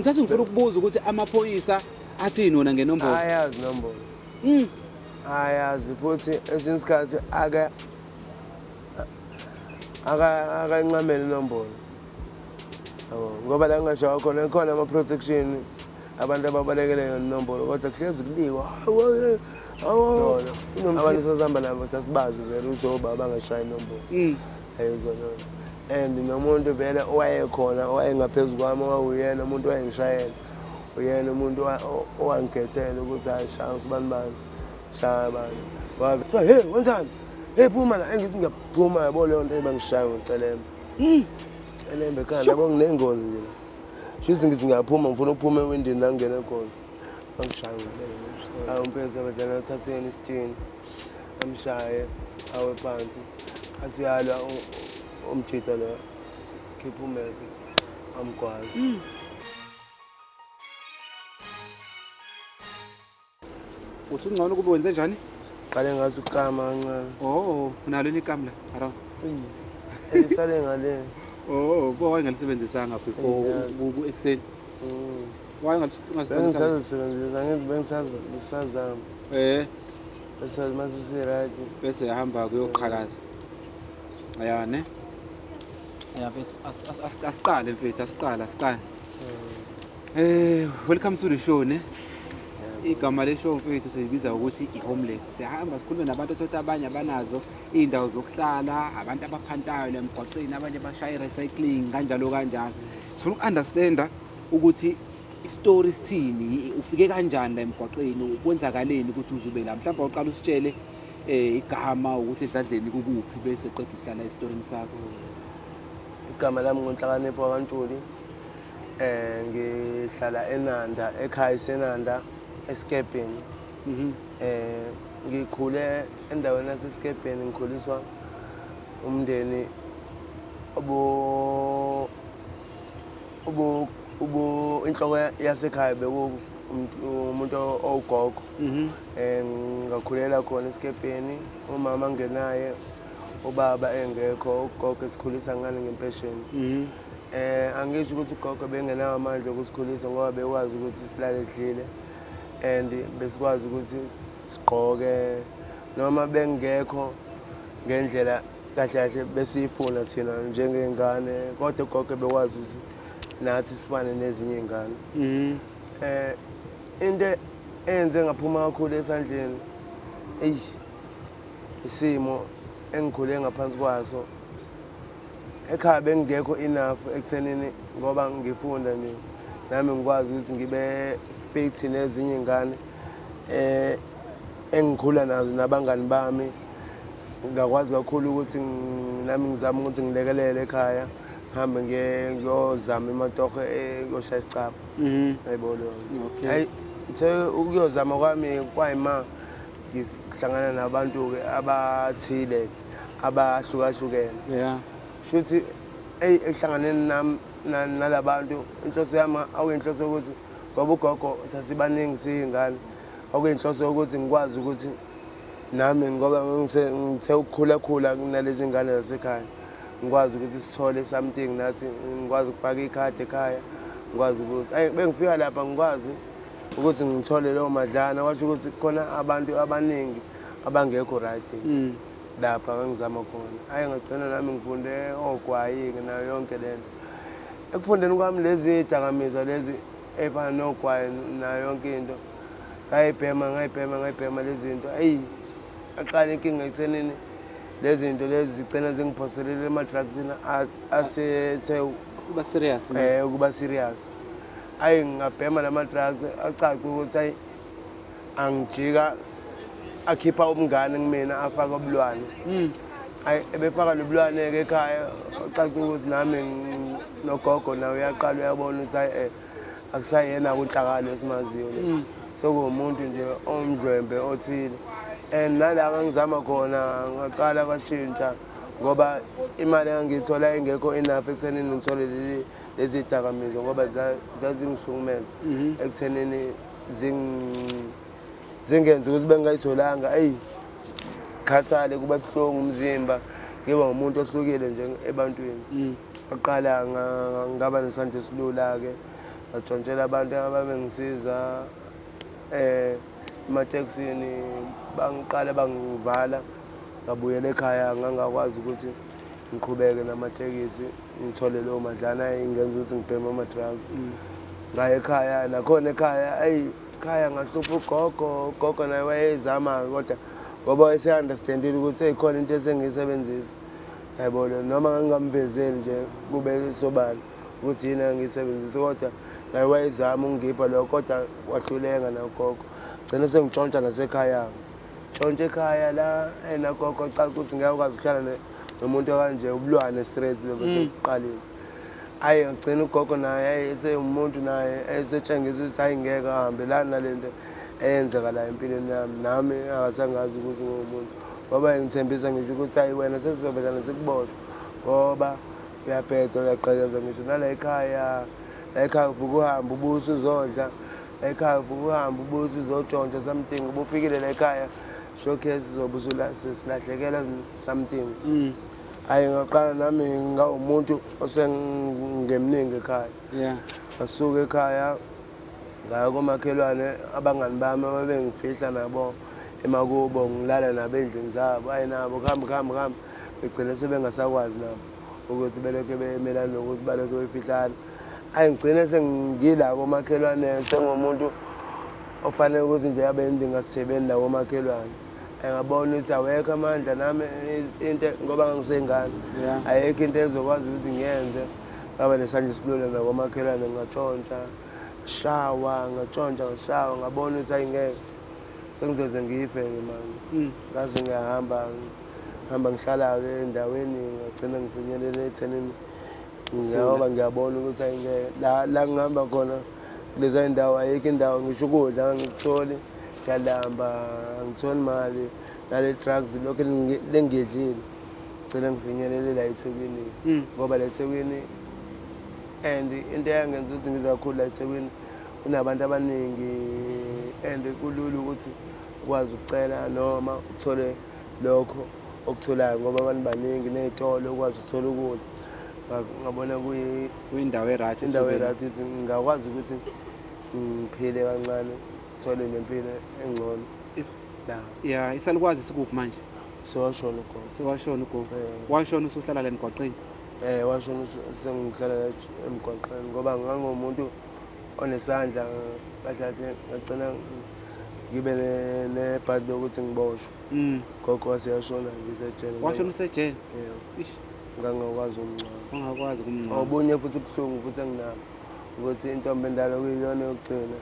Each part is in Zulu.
Ngithatha ngifuna ukubuza ukuthi amaphoyisa athini wona ngenombolo. Ayazi nombolo. Ayazi futhi esinye isikhathi ake aka akancamele inombolo. Yabo, ngoba la ngingashawa khona khona ama-protection abantu ababalekele yona inombolo kodwa kuhlezi kuliwa. Hawu, hawu, abantu sasihamba nabo sasibazi vele ukuthi obaba bangashaya inombolo. Ayizwa lona. And nomuntu vele owayekhona owayengaphezu kwami owawuyena umuntu owayengishayela uyena umuntu owangikhethela ukuthi hayi shaya usibani bani shaya bani wabe kuthiwa hey wenzani hey phuma la engithi ngiyaphuma yabo leyo nto ebangishaya ngocelembe. Celembe ekhanda yabo nginengozi nje la shuthi ngithi ngiyaphuma ngifuna ukuphuma ewindini la ngingene khona bangishaya ngocelembe. Hayi umpethu abadlala athatheni isitini amshaye awe phansi athi uyalwa umjita lo khipha umese amgwaze. Uthi ungcono kube wenze njani? Qale ngathi ukama kancane. Oh, unalo yini ikamu la? Around. Elisale ngale. Oh, bo wayengalisebenzisanga before Ngiyazi. ekuseni. Why ungasebenzisanga? Bengisazisebenzisa ngithi bengisazama. Bese mase si-right. Bese uyahamba kuyoqhakaza. Ya ne? Ya mfethu asiqale mfethu asiqale asiqale. Welcome to the show ne. Igama le show mfethu siyibiza ukuthi i-homeless. Siyahamba sikhulume nabantu sothi abanye abanazo iy'ndawo zokuhlala, abantu abaphantayo la emgwaqeni, abanye bashaya i-recycling kanjalo kanjalo. Sifuna uku-understanda ukuthi isitori sithini, ufike kanjani la emgwaqeni, kwenzakaleni ukuthi uzube la. Mhlawumbe awuqala usitshele igama ukuthi edladleni kukuphi bese qeda uhlala esitorini sakho. Igama lami nguNhlakanipho kaNtuli. Ngihlala eNanda, ekhaya iseNanda, eSkebheni. Ngikhule endaweni yaseSkebheni, ngikhuliswa umndeni obo obo ubo inhloko yasekhaya beku umuntu owugogo. Ngakhulela khona eSkebheni, umama ngenaye, ubaba engekho, ugogo esikhulisa ngane ngempesheni. Angisho ukuthi ugogo bengenawo amandla okusikhulisa ngoba bekwazi ukuthi silale sidlile and besikwazi ukuthi sigqoke noma bengekho ngendlela kahle kahle besiyifuna thina njengey'ngane kodwa ugogo bekwazi ukuthi nathi sifane nezinye iy'ngane. Into eyenze ngaphuma kakhulu esandleni eyi isimo engikhule ngaphansi kwaso. Ekhaya bengingekho enough ekuthenini ngoba ngifunda nje nami ngikwazi ukuthi ngibe fit nezinye iy'ngane engikhula nazo nabangani bami. Ngakwazi kakhulu ukuthi nami ngizame ukuthi ngilekelele ekhaya ngihambe ngiyozama ematoho kuyoshaya isicabha. Yayibona leyo nto. Hhayi, ngithe ukuyozama kwami kwayima ngihlangana nabantu-ke abathile abahlukahlukene. Shuthi eyi ekuhlanganeni nami nalabantu inhloso yami akuyinhloso yokuthi ngoba ugogo sasibaningi siyingane okuyinhloso yokuthi ngikwazi ukuthi nami ngoba ngithe ukukhula khula kunalezi ngane zasekhaya ngikwazi ukuthi sithole something nathi ngikwazi ukufaka ikhadi ekhaya ngikwazi ukuthi ayi bengifika lapha ngikwazi ukuthi ngithole leyo madlana kwasho ukuthi khona abantu abaningi abangekho right lapha ngangizama khona. Ayi ngagcina nami ngifunde ogwayi-ke nayo yonke le nto. Ekufundeni kwami lezi dakamizwa lezi ey'fana nogwayi nayo yonke into ngayibhema ngayibhema ngayibhema lezi zinto eyi aqala inkinga ekuthenini lezi zinto lezi zigcina zingiphoselele ema-drugsini asethe Kuba serious man. Ukuba serious. Ayi ngingabhema lama drugs acace ukuthi ayi angijika akhipha umngane kumina afaka ubulwane. Ayi ebefaka lobulwane ke ekhaya acace ukuthi nami nogogo nawe uyaqala uyabona ukuthi ayi akusayena kunhlakalo esimaziyo le. Sekuwumuntu nje omdlwembe othile. And nala ngangizama khona ngaqala kwashintsha ngoba imali engangiyithola ingekho enough ekuthenini ngithole lezi dakamizwa ngoba zazingihlukumeza ekuthenini zingenza ukuthi bengingayitholanga eyi khathale kuba buhlungu umzimba ngiba umuntu ohlukile nje ebantwini. Ngaqala ngaba nesandla esilula-ke Ngatshontshela abantu ababengisiza ematekisini, bangiqale bangivala, ngabuyela ekhaya, ngangakwazi ukuthi ngiqhubeke namatekisi, ngithole leyo madlana engenza ukuthi ngibheme ama-drugs. Ngaya ekhaya, nakhona ekhaya, eyi, ekhaya ngahlupha ugogo, ugogo naye wayezama-ke kodwa ngoba wayese-understand-ile ukuthi eyi khona into esengiyisebenzisa, yayibona, noma ngangingamvezeli nje kube sobala ukuthi yini engiyisebenzisa, kodwa naye wayezama ukungipha lokho, kodwa wahluleka nagogo. Gcina sengitshontsha nasekhaya, tshontsha ekhaya la nagogo cha ukuthi ngeke ukwazi ukuhlala nomuntu okanje, ubulwane straight lobo sekuqalile. Hhayi, ngagcina ugogo naye hhayi esewumuntu naye esetshengisa ukuthi hhayi ngeke ahambelani nale nto eyenzeka la empilweni yami, nami akasangazi ukuthi ngiwumuntu, ngoba ngithembisa ngisho ukuthi hhayi wena sesizovelana sikuboshwa ngoba uyabheda, uyagqekeza ngisho nala ekhaya, la ekhaya uvuka uhambe ubuye usuzodla, la ekhaya uvuka uhambe ubuye usuzotshontsha something, ubufikile la ekhaya showcase uzobe silahlekela something. Hhayi, ngaqala nami ngawumuntu osengemningi ekhaya. Ngasuka ekhaya ngaya komakhelwane, abangani bami ababengifihla nabo emakubo, ngilala nabo ey'ndlini zabo. Hhayi nabo kuhambe kuhambe kuhambe begcine sebengasakwazi nabo ukuthi belokhu bemelana nokuthi balokhu befihlana. Hhayi, ngigcine sengila komakhelwane, sengumuntu ofanele ukuthi nje abe ndingasebeni la komakhelwane. Ngabona ukuthi awekho amandla nami into, ngoba ngangisengane, ayikho into ezokwazi ukuthi ngiyenze. Ngaba nesandla esilula nakomakhelwane, ngatshontsha, ngashawa, ngatshontsha, ngashawa, ngabona ukuthi hhayi ngeke sengizoze ngife-ke manje. Ngaze ngiyahamba, ngihamba ngihlala-ke endaweni, ngagcina ngifinyelela ekuthenini ngoba ngiyabona ukuthi hhayi ngeke la ngihamba khona kuleza y'ndawo ayikho indawo, ngisho ukudla angikutholi, ngiyalamba, angitholi mali, nale drugs lokhu lengidlile. Gcina ngifinyelele la eThekwini, ngoba la eThekwini and into eyangenza ukuthi ngize kakhulu la eThekwini, kunabantu abaningi and kulula ukuthi ukwazi ukucela noma uthole lokho okutholayo ngoba abantu baningi, ney'tolo ukwazi ukuthola ukudla. Ngabona kuyindawo e-right, indawo e-right ukuthi ngingakwazi ukuthi ngiphile kancane, ngithole nempilo engcono la. Yeah, isalukazi sikuphi manje? Sewashona ugogo. Sewashona ugogo. Washona usuhlala la emgwaqeni? Washona sengihlala la emgwaqeni ngoba ngangumuntu onesandla kahle kahle, ngagcina ngibe nebhadi lokuthi ngiboshwe. Gogo waseyashona ngisejele. Washona usejele? Yebo. Ish. Ngangakwazi ukumngcwaba. Ungakwazi ukumngcwaba. Obunye futhi ubuhlungu futhi enginabo ukuthi intombi endala kuyiyona yokugcina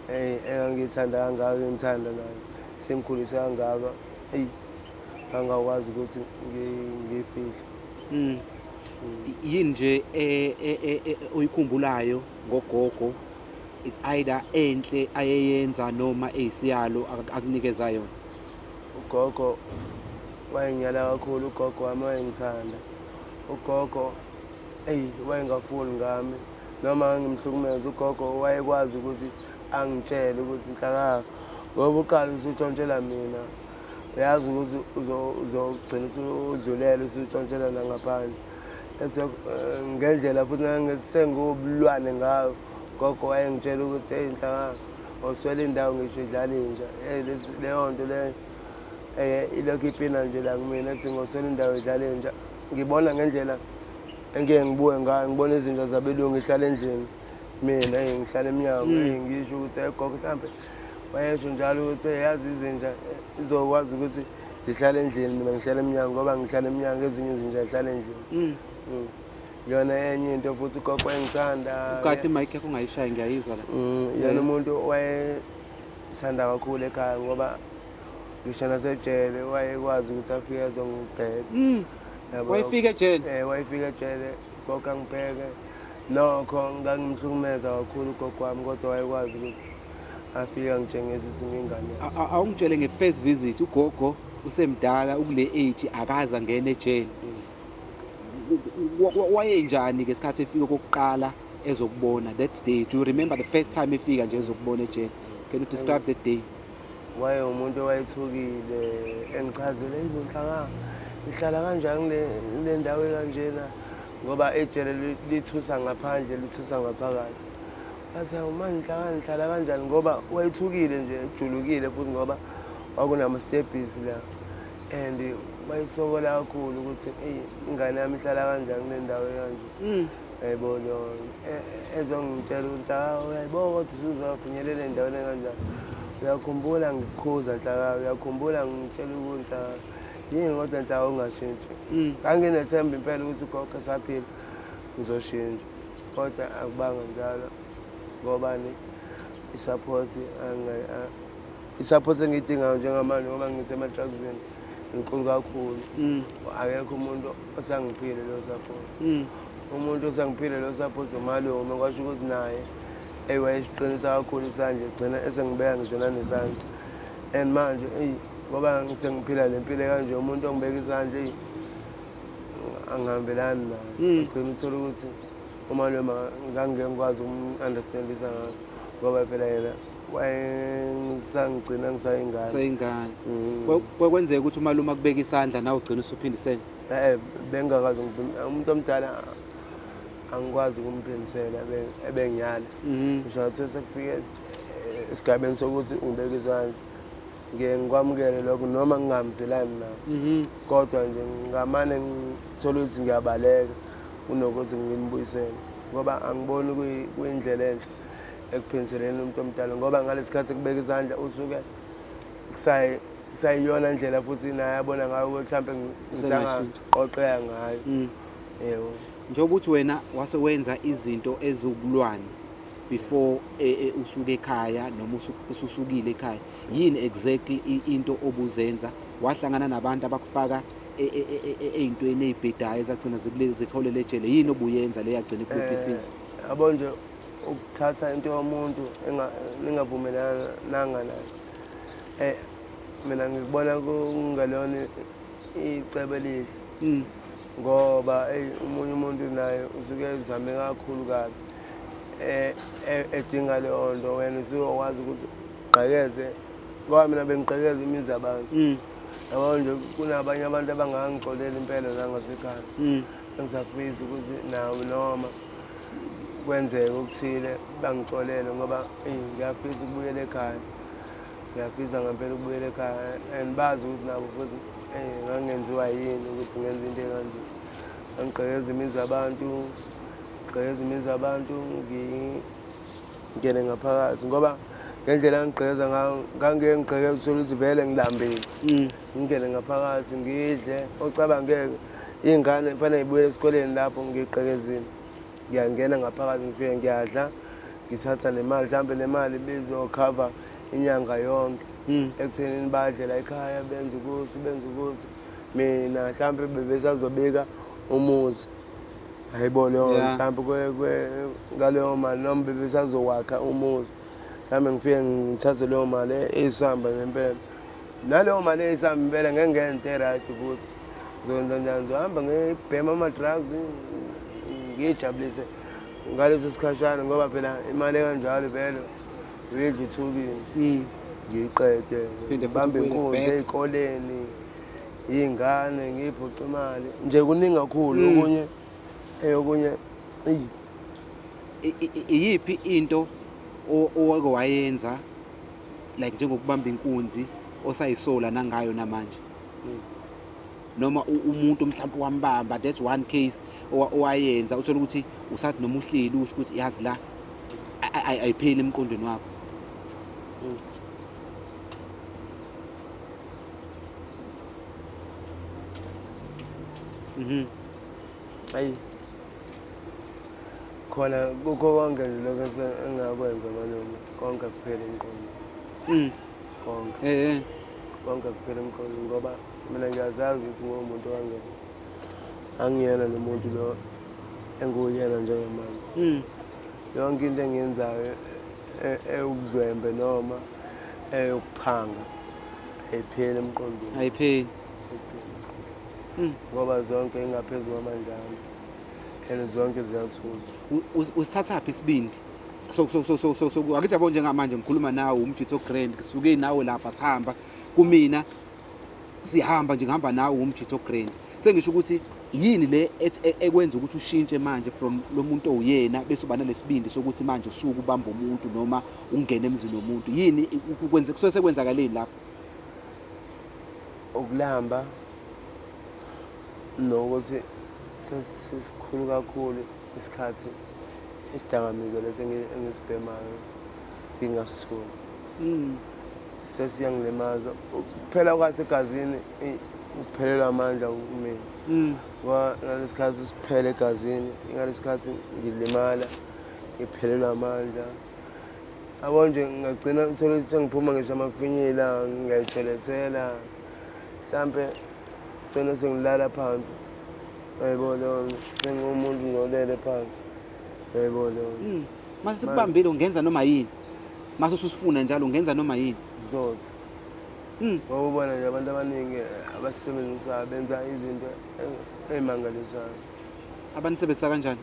engangiyithanda kangaka, ngithanda nayo, sengikhulise kangaka, eyi ngangakwazi ukuthi ngiyifihle. Yini nje oyikhumbulayo ngogogo, is either enhle ayeyenza noma eyisiyalo akunikeza yona? Ugogo wayengiyala kakhulu, ugogo wami wayengithanda. Ugogo eyi wayengafuni ngami noma ngimhlukumeza, ugogo wayekwazi ukuthi angitshele ukuthi Nhlaka, ngoba uqala usutshontshela mina, uyazi ukuthi uzogcina usudlulela usutshontshela nangaphandle. Ngendlela futhi sengiwubulwane ngayo, gogo wayengitshela ukuthi eyi Nhlaka, awuswele indawo ngisho idlala inja. Leyo nto leyo ilokhu ipina nje la kumina, ethi ngoswele indawo idlala inja. Ngibona ngendlela engike ngibuke ngayo, ngibona izinja zabelungu ihlala endlini, mina ngihlala emnyango. Ngisho ukuthi gogo mhlampe wayesho njalo ukuthi yazi izinja izokwazi ukuthi zihlale endlini, mina ngihlala emnyango, ngoba ngihlala emnyango, ezinye izinja zihlala endlini. Yona enye into futhi ugogo wayengithanda. Ukade imic yakho ungayishayi, ngiyayizwa la. Yena umuntu wayethanda kakhulu ekhaya, ngoba ngisho nasejele wayekwazi ukuthi afike azongibheka. Wayefika ejele? Wayefika ejele, gogo angibheke. Nokho ngangimhlukumeza kakhulu ugogo wami, kodwa wayekwazi ukuthi afike angitshengise ukuthi ngingane yakhe. Awungitshele nge-first visit, ugogo usemdala ukule age, akaze angene ejele. Wayenjani ngesikhathi efika okokuqala ezokubona that day? Do you remember the first time efika nje ezokubona ejele? Can you describe that day? Waye umuntu owayethukile, engichazela, eyi Nhlaka, ngihlala kanjani le ndawo ekanjena, ngoba ejele lithusa ngaphandle, lithusa ngaphakathi. Athi hawu manje nhlaka ngihlala kanjani ngoba wayethukile nje ejulukile futhi ngoba kwakunama-stebhisi la and bayisokola kakhulu ukuthi eyi ingane yami ihlala kanjani kule ndawo ekanje. Yayibona ezongitshela ukuthi nhlaka uyayibona kodwa usuzofinyelela endaweni ekanjani. Uyakhumbula ngikukhuza nhlaka, uyakhumbula ngitshela ukuthi nhlaka yini kodwa nhlaka ungashintshi. Nganginethemba impela ukuthi ugogo esaphila ngizoshintsha kodwa akubanga njalo ngobani i-support i-support engiyidingayo njengamanje ngoba ngisema-drugsini inkulu kakhulu. Akekho umuntu osangiphile leyo support. Umuntu osangiphile leyo support umalume, kwasho ukuthi naye eyi wayesiqinisa kakhulu isandla egcina esengibeka ngisho nanesandla. And manje eyi ngoba sengiphila le mpilo kanje umuntu ongibeka isandla eyi angihambelani naye. Ugcina uthole ukuthi umalume ngangeke ngikwazi ukum-understandisa ngakho ngoba phela yena wayesangigcina ngisayingane. Usayingane. Kwakwenzeka ukuthi umalume akubeka isandla nawe ugcina usuphindisela? Bengingakaze umuntu omdala angikwazi ukumphindisela ebengiyala. Ngisho ngathiwa sekufike esigabeni sokuthi ungibeka isandla ngiye ngikwamukele lokho noma ngingahambiselani nawe. Kodwa nje ngamane ngithole ukuthi ngiyabaleka kunokuthi ngimbuyisele ngoba angiboni kuyindlela enhle ekuphindiseleni umuntu omdala ngoba ngalesi sikhathi kubeka isandla usuke kusayiyona ndlela futhi naye abona ngayo ukuthi mhlampe ngisangaqoqeka ngayo. Yebo. Njengoba uthi wena wase wenza izinto eziwubulwane before usuke ekhaya noma ususukile ekhaya, yini exactly into obuzenza? Wahlangana nabantu abakufaka ey'ntweni ey'bhedayo ezagcina zikuholela ejele, yini obuyenza le yagcina ikubophisile? Yabo nje ukuthatha into yomuntu ningavumelananga nayo. Mina ngikubona kungelona icebo elihle. Ngoba eyi omunye umuntu naye usuke ezame kakhulu kabi edinga leyo nto, wena usuyokwazi ukuthi ugqekeze ngoba mina bengigqekeza imizi yabantu. Yabo nje kunabanye abantu abangangixolela impela nangasekhaya. Engisafisa ukuthi nawo noma kwenzeke okuthile bangixolele ngoba eyi ngiyafisa ukubuyela ekhaya. Ngiyafisa ngempela ukubuyela ekhaya and bazi ukuthi nabo futhi eyi ngangenziwa yini ukuthi ngenze into ekanje. Ngangigqekeza imizi yabantu, ngigqekeza imizi yabantu ngingene ngaphakathi ngoba ngendlela engigqekeza ngayo ngangike ngigqekeza uthole ukuthi vele ngilambile. Ngingene ngaphakathi ngidle, ocabangeke iy'ngane kufanele y'buyele esikoleni lapho ngigqekezile. Ngiyangena ngaphakathi ngifike ngiyadla, ngithatha nemali mhlampe nemali ibizokhava inyanga yonke. Ekuthenini badle la ekhaya benze ukuthi benze ukuthi mina mhlampe bebesazobika umuzi. Hayibo leyo mhlampe ngaleyo mali noma bebesazowakha umuzi. Mhlampe ngifike ngithathe leyo mali eyisamba ngempela. Naleyo mali eyisamba impela ngeke ngenze into e-right futhi. Ngizokwenza njani? Ngizohamba ngibhema ama-drugs ngiyijabulise ngaleso sikhashana ngoba phela imali ekanjalo vele uyidla ithukile. Ngiyiqede Phinde futhi ngibambe ubuyele inkunzi back. ey'koleni, iy'ngane ngiyiphuce imali. Nje kuningi kakhulu okunye eyokunye eyi. Iyiphi into owake wayenza like njengokubamba inkunzi osayisola nangayo namanje? Noma umuntu mhlawumbe wambamba, that's one case owayenza uthola ukuthi usathi noma uhleli usho ukuthi yazi la ayipheli emqondweni wakho. Ayi. Khona kukho konke nje lokho engakwenza malume, konke kuphela emqondweni. Konke. Konke kuphela emqondweni ngoba mina ngiyazazi ukuthi ngiwumuntu kangena. Angiyena lo muntu lo engiwuyena njengamanje. Yonke into engiyenzayo ewubudlwembe noma eyokuphanga ayipheli emqondweni. Ayipheli. Ngoba zonke ingaphezu kwamandla ami and zonke ziyathusa. Usithathaphi isibindi? So so so so so so akithi yabo njengamanje ngikhuluma nawe umjitho grand, ngisuke nawe lapha sihamba kumina sihamba nje ngihamba nawe umjitho grand. Sengisho ukuthi Yini le ekwenza ukuthi ushintshe manje from lo muntu owuyena bese uba nalesibindi sokuthi manje usuke ubamba umuntu noma ungene emzini womuntu? Yini kwenze kusuke sekwenzakaleni lapho? Ukulamba nokuthi sesikhulu kakhulu isikhathi isidakamizwa lesi engisibhemayo ngingasitholi. Sesiyangilimaza kuphela kwasegazini, ukuphelelwa amandla kumina. Ngoba ngalesi khathi siphele egazini, ngalesi khathi ngilimala, ngiphelelwa amandla. Yabo nje ngagcina uthole ukuthi sengiphuma ngisho amafinyila, ngiyayithelethela. Mhlampe gcina sengilala phansi. Yayibona leyo nto, sengiwumuntu nje olele phansi. Yayibona leyo nto. Mase sikubambile ungenza noma yini? Mase ususifuna njalo ungenza noma yini? Zothi. Ngoba ubona nje abantu abaningi abasisebenzisayo benza izinto ey'mangalisayo. Abanisebenzisa kanjani?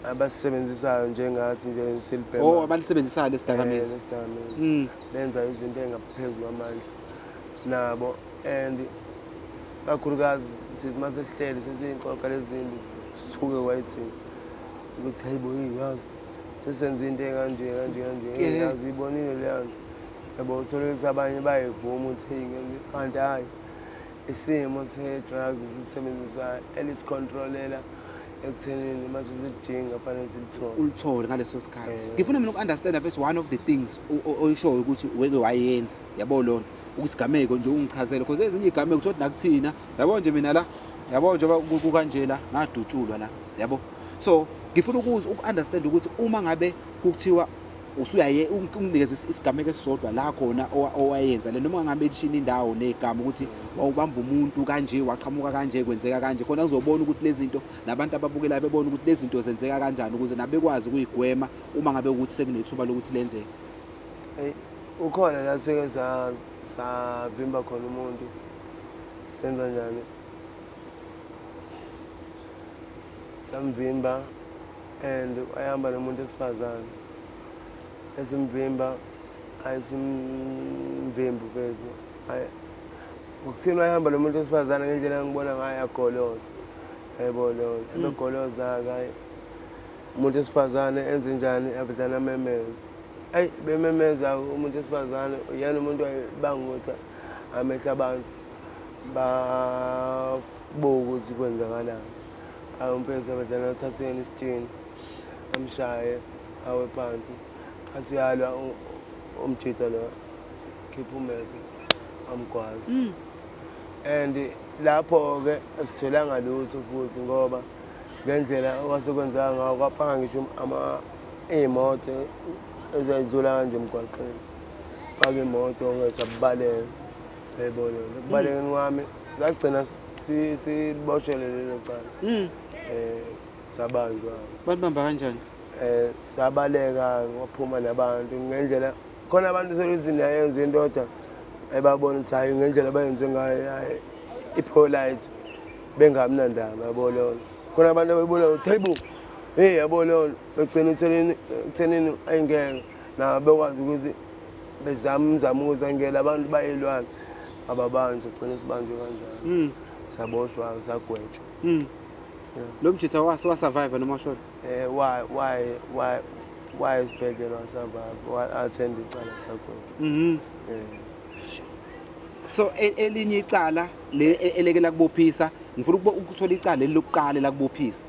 Abasisebenzisayo njengathi nje silibhema. Oh, abalisebenzisayo lesidakamizwa. Lesidakamizwa. Benza izinto ey'ngaphezu kwamandla nabo, and kakhulukazi sithi uma sesihleli sesiyixoxa lezi zinto sithuke kwayithina ukuthi hayi bo, yazi sesenza into ekanje kanje kanje, yazi ibonile leyo nto. Yabo, uthole ukuthi abanye bayayivuma ukuthi hey, kanti hhayi, isimo se-drugs esisebenzisayo elisikhontrolela ekuthenini uma sisidinga fanele silithole. Ulithole ngaleso sikhathi. Ngifuna mina uku-understanda first one of the things oyishoyo ukuthi weke wayenza, yabo lona ukuthi gameko nje ungichazele, because ezinye iy'gameko uthole nakuthina, yabo nje mina la, yabo njengoba kukanje la ngadutshulwa la, yabo. So ngifuna uku-understand ukuthi uma ngabe kuthiwa usuyaye unginikeze isigameko esisodwa la khona owayenza le, noma ngabe lishini indawo negama ukuthi wawubamba umuntu kanje, waqhamuka kanje, kwenzeka kanje, khona uzobona ukuthi lezi zinto nabantu ababukelayo bebona ukuthi lezi zinto zenzeka kanjani ukuze nabekwazi ukuyigwema uma ngabe ukuthi sekunethuba lokuthi lenzeke. Eyi, ukhona la seke savimba khona umuntu, senza njani, samvimba and wayehamba nomuntu esifazane, esimvimba ayisimvimbi mfethu. Hhayi, ngokuthini wayehamba lo muntu wesifazane ngendlela engibona ngayo agoloza, yayibona leyo nto. Ebegoloza-ke, hhayi, umuntu wesifazane enze njani, avedane amemeze. Ayi, bememeza umuntu wesifazane uyena umuntu wayebanga ukuthi amehlo abantu babuke ukuthi kwenzakalani. Ayi, umfethu avedane athatheni isitini amshaye awe phansi, athi uyalwa umjita lo, khipha ummese amgwaza. And lapho-ke asitholanga lutho futhi, ngoba ngendlela okwasekwenzeka ngawo kwafaka ngisho iy'moto ezayidlula kanje emgwaqeni, faka imoto-ke sabaleka. Yayibona, ekubalekeni kwami sagcina siboshelwe lelo cala. Sabanjwa. Banibamba kanjani? Sabaleka waphuma nabantu ngendlela khona abantu seluthi nayenza into kodwa ebabona ukuthi hayi ngendlela abayenze ngayo, hayi i-polite bengamnandaba, yabo leyo nto. Khona abantu abebona ukuthi hayibo, hey, yabo leyo nto, begcina ekuthenini ayingeke nabo bekwazi ukuthi bezama imizamo ukuze angeke abantu bayilwane ababanjwa, sagcina sibanjwe kanjalo, saboshwa, sagwetshwa. Lo mjitha wasurvive noma washona? Why esibhedlela wasurvive, wa-attend icala, sagwetshwa. So elinye icala le eleke lakubophisa, ngifuna ukuthola icala leli lokuqala lakubophisa.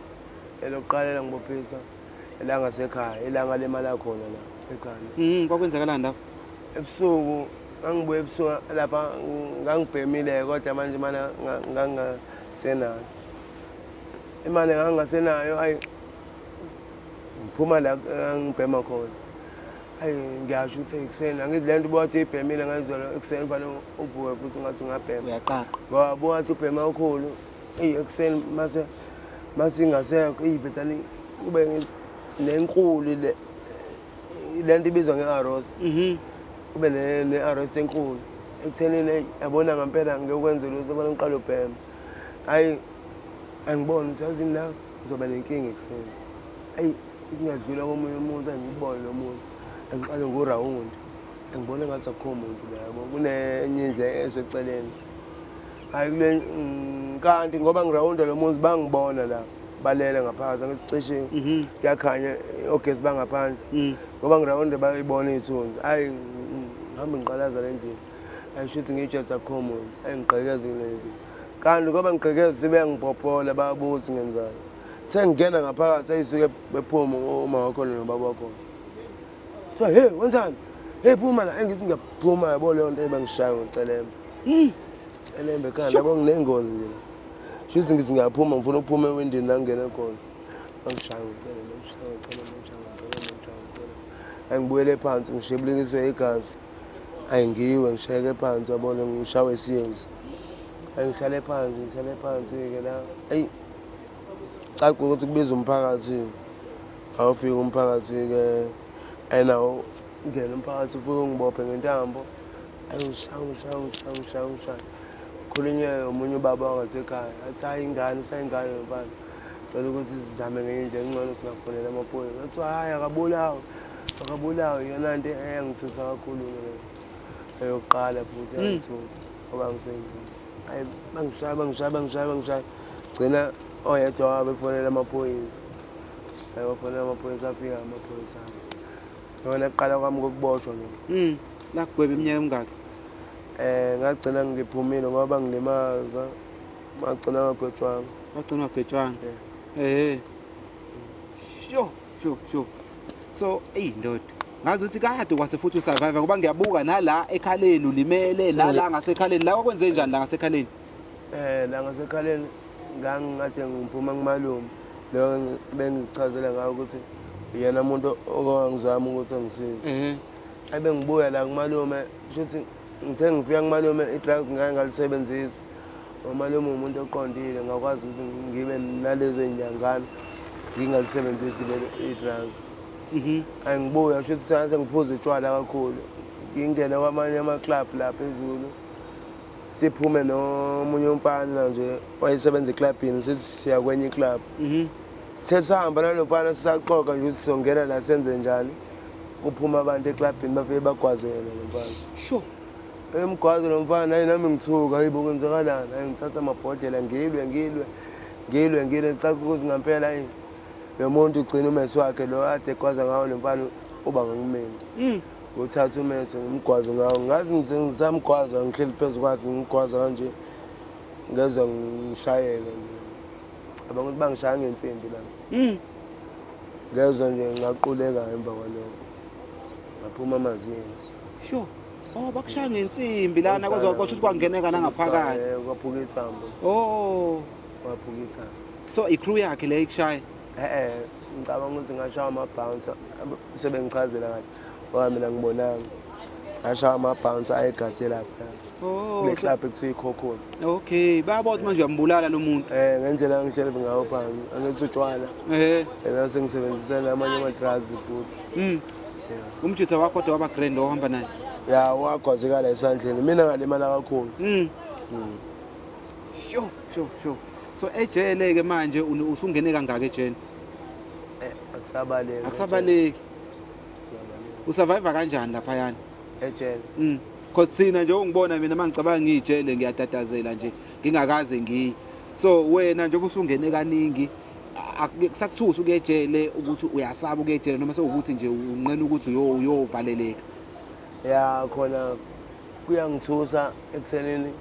Elokuqala langibophisa elangasekhaya, ilanga lemali khona la ekhaya. Kwakwenzakalani lapho? Ebusuku ngangibuye ebusuku lapha, ngangibhemile kodwa manje mana ngangasenayo imali, ngangasenayo. Ayi, ngiphuma la ngibhema khona, ayi, ngiyasho ukuthi ekuseni angithi le nto ubuwathi uyibhemile ngayizolo ekuseni fanele uvuke futhi ungathi ungabhema. Uyaqaqa. Ngoba buwathi ubhema kakhulu, eyi, ekuseni mase ingasekho, eyi, bethani kube nenkulu le nto ibizwa nge-arroz. Kube ne-arrest enkulu ekuthenini, eyi, yabona ngampela ngiyokwenza lutho, yabona ngiqale ubhema, hhayi, angiboni ukuthi yazini la ngizoba nenkinga ekuseni. Ayi, ngiyadlula komunye umuntu, angibone lo muntu, angiqale ngorawundi, angibone ngathi akukho muntu la, yabo, kunenye indlu eseceleni. Hayi kule kanti ngoba ngirawunda lo muzi bangibona la balele ngaphakathi angithi cishe kuyakhanya ogesi bangaphandle ngoba ngirawunda bayibona iy'thunzi. Hhayi ngihambe ngiqalaza le ndlini, ayi shuthi ngiyijeza common, ayi ngigqekeze kule ndlini. Kanti ngoba ngigqekeze sebeyangibhobhola bayabuza ngenzani. Sengingena ngaphakathi ayisuke bephuma uma wakhona nobaba wakhona. Kuthiwa hey wenzani? Hey phuma la, engithi ngiyaphuma yabo leyo nto ebangishaya ngocelembe. Celembe ekhanda yabo nginengozi nje la. Shuthi ngithi ngiyaphuma ngifuna ukuphuma ewindini la ngingena khona. Bangishaya ngocelembe, bangishaya ngocelembe, bangishaya ngocelembe, bangishaya ngocelembe. Ayi ngibuyele phansi ngishebulikiswe igazi. Ayi ngiwe ngishayeke phansi yabona ngishawe isiyezi. Ayi ngihlale phansi ngihlale phansi-ke la. Eyi caca ukuthi kubiza umphakathi. Awufika umphakathi-ke and awungena umphakathi ufike ungibophe ngentambo. Ayingishaya ngishaya ngishaya ngishaya ngishaya. Khulunywe omunye ubaba wangasekhaya athi hayi ingane usayingane mfana. Cela ukuthi sizame ngenye indlela engcono singafonela amaphoyisa. Kuthiwa hhayi akabulawe, akabulawe. Iyona nto eyangithusa kakhulu-ke leyo. Eyokuqala futhi yangithusa ngoba ngisendlini. Hhayi bangishaya bangishaya bangishaya bangishaya. Gcina oyedwa wabo efonela amaphoyisa. Hhayi wafonela amaphoyisa afika amaphoyisa. Yona kuqala kwami kokuboshwa lokho. Lakugweba iminyaka emingaki? Ngagcina ngiphumile ngoba bangilimaza. Ngagcina ngagwetshwanga. Wagcina wagwetshwanga. Eh. Sho, sho, sho. So, eyi ndoda. Ngazi ukuthi kade kwase futhi usurvive ngoba ngiyabuka nala ekhaleni ulimele nala ngasekhaleni. La kwakwenze njani la ngasekhaleni? La ngasekhaleni ngangikade ngiphuma kumalume. Lo bengichazela ngayo ukuthi uyena umuntu owangizama ukuthi angisize. Abe ngibuya la kumalume, shuthi ngithe ngifika kumalume i-drug ngake ngalisebenzisa. Umalume umuntu oqondile, ngakwazi ukuthi ngibe nalezo y'nyangana ngingalisebenzisi lelo i-drugs. Ayi ngibuya shuthi sengiphuza utshwala kakhulu. Ngingene kwamanye ama-club la phezulu. Siphume nomunye umfana nje wayesebenza eklabhini, sithi siya kwenye iklabhu. Sithe sihamba nalo mfana sisaxoxa nje ukuthi sizongena la senze njani. Kuphuma abantu eklabhini bafike bagwaze yena lo mfana. Sho. Emgwazo lo mfana, hayi nami ngithuka, hayi bo kwenzakalani? Hayi ngithatha amabhodlela ngilwe ngilwe ngilwe ngilwe ngicaka ukuthi ngampela hayi lo muntu ugcina umesi wakhe lo ade egwaza ngawo lo mfana uba ngokumina. Uthatha umese ngimgwaze ngawo, ngazi ngisamgwaza ngihleli phezu kwakhe ngimgwaza kanje ngezwa ngishayeka nje. Cabanga ukuthi bangishaya ngensimbi la. Ngezwa nje ngaquleka emva kwalokho. Ngaphuma amazinyo. Sho. Oh, bakushaya ngensimbi lana kwaze kwasho ukuthi kwangeneka nangaphakathi. Kwaphuka ithambo. Oh, Kwaphuka ithambo. So i-crew yakhe le ikushaya. Ngicabanga ukuthi ngashaya ama-bouncer sebengichazela kahle. Ngoba mina ngibonanga. Ngashaya ama-bouncer ayegade lapha. Oh, Kule club ekuthiwa i-Cocos. Okay, bayabona ukuthi manje uyambulala lo muntu. Ngendlela engihlele ngayo phansi, angithi utshwala. Yena sengisebenzisa namanye ama-drugs futhi. Umjitha wakho kodwa waba grand ohamba naye. Ya, wagwazekala esandleni. Mina ngalimala kakhulu. Sho, sho, sho. So ejele ke manje usungene kangaka ejele? Akusabaleki. Akusabaleki. Akusabaleki. Usurvive kanjani lapha yani? Ejele. Cause thina nje ungibona mina mangicabanga ngijele ngiyatatazela nje ngingakaze ngiyi. So wena njengoba usungene kaningi kusakuthusa ukuyejele ukuthi uyasaba ukuyejele noma sewukuthi nje unqena ukuthi uyovaleleka. Ya khona kuyangithusa ekuthenini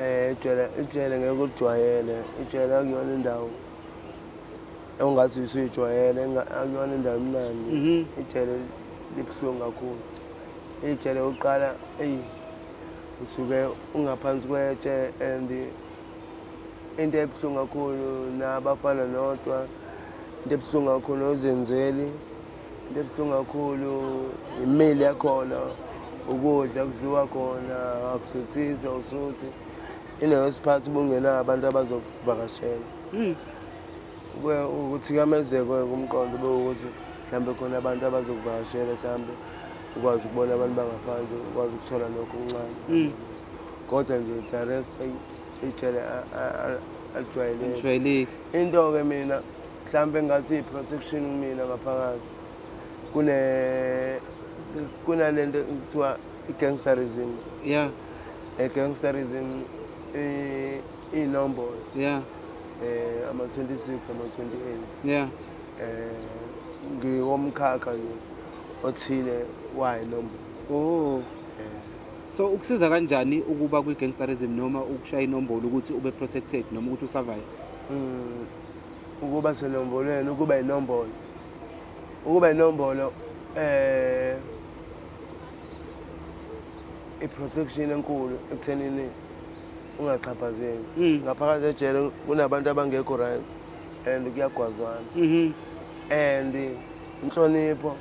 ejele ijele ngeke ulijwayele, ijele akuyona indawo ongathi usuyijwayele, akuyona indawo emnandi. Ijele libuhlungu kakhulu. Ijele uqala eyi usuke ungaphansi kwetshe and into ebuhlungu kakhulu nabafana nodwa, into ebuhlungu kakhulu ozenzeli, into ebuhlungu kakhulu imili yakhona, ukudla kudliwa khona akusuthisi awusuthi. Ineyo siphathi ubungenayo abantu abazokuvakashela. Ukuthikamezeka kumqondo bewukuthi mhlambe khona abantu abazokuvakashela, mhlambe ukwazi ukubona abantu bangaphandle, ukwazi ukuthola lokho okuncane. Kodwa nje the rest ijele alijwayeleki. Alijwayeleki. Into-ke mina mhlambe engathi i-protection kumina ngaphakathi kunalento ekuthiwa i-gangsterism. I-gangsterism Iy'nombolo. Yeah. Ama-26, ama-28. Yeah. Ngiwomkhakha nje othile wayinombolo. Oh. So ukusiza kanjani ukuba kwi-gangsterism noma ukushaya inombolo ukuthi ube protected noma ukuthi usurvive? Ukuba senombolweni, ukuba inombolo. Ukuba inombolo i-protection enkulu ekuthenini ungaxhaphazeki. Ngaphakathi ejele kunabantu abangekho right and kuyagwazwana. And inhlonipho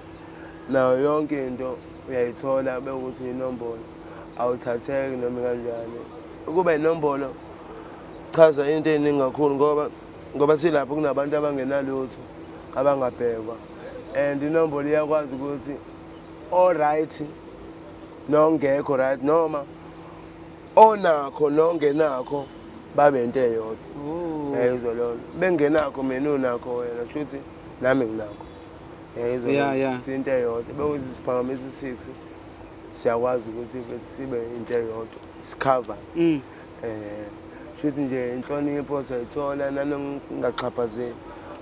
nayo yonke into uyayithola bekuthi inombolo, awuthatheki noma kanjani. Ukuba inombolo chaza into eningi kakhulu ngoba silapho kunabantu abangenalutho abangabhekwa, and inombolo iyakwazi ukuthi all right nongekho right noma onakho nongenakho babe into eyodwa. Oh. Yayizwa leyo nto, bengenakho mina unakho wena, shuthi nami nginakho, yayizwa leyo nto. Sinto eyodwa bekuthi siphakamisa u-six, siyakwazi ukuthi sibe into eyodwa, sikhava. Shuthi nje inhlonipho siyayithola nanongaxhaphazeki